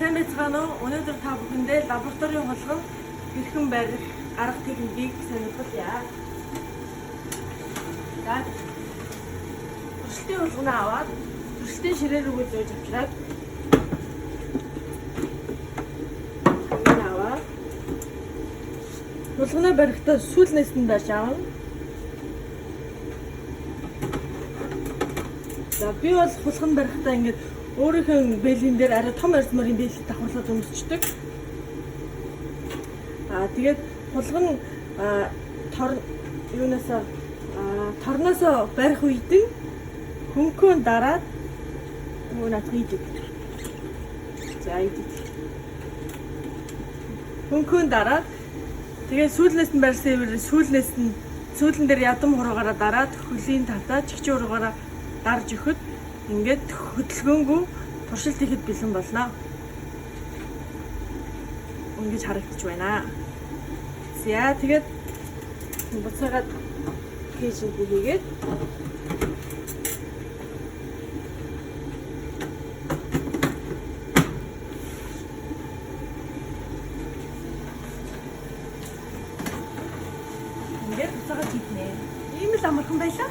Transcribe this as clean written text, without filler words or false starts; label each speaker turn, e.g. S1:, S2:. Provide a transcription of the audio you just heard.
S1: Сайн байцгаана уу? Өнөөдөр та бүхэндээ лабораторийн хулган хэрхэн барих арга техникийг сонирхолъя. За, туршилтын хулганаа аваад туршилтын ширээ рүүгээ зөөж авчираад хангаа аваад хулганаа барихтаа сүүлнээс нь барьж авна. За, би бол хулган барихтаа ингээд өөрийнхөө бэлэн дээр арай том арьс мөрийн бэлэг давхарлаад өмсчдөг. Тэгээд хулган тор юунасаа торноосоо барих үед нь хөнгөн дараад юу наадах идэг. За, идэг. Хөнгөн дараад тэгээд сүүлнээс нь барьсан хэвээр сүүлнээс нь сүүлэн дээр ядам хуруугаараа дараад хөлийн татаа чигчийн хуруугаараа дарж өгөхөд ингээд хөдөлгөөнгүй туршилт хийхэд бэлэн болно. Ингэж харагдчих байна. За, тэгээд буцаагаад пэйжэнд хийгээд ингээд буцаагаад хийднэ. Ийм л амархан байлаа.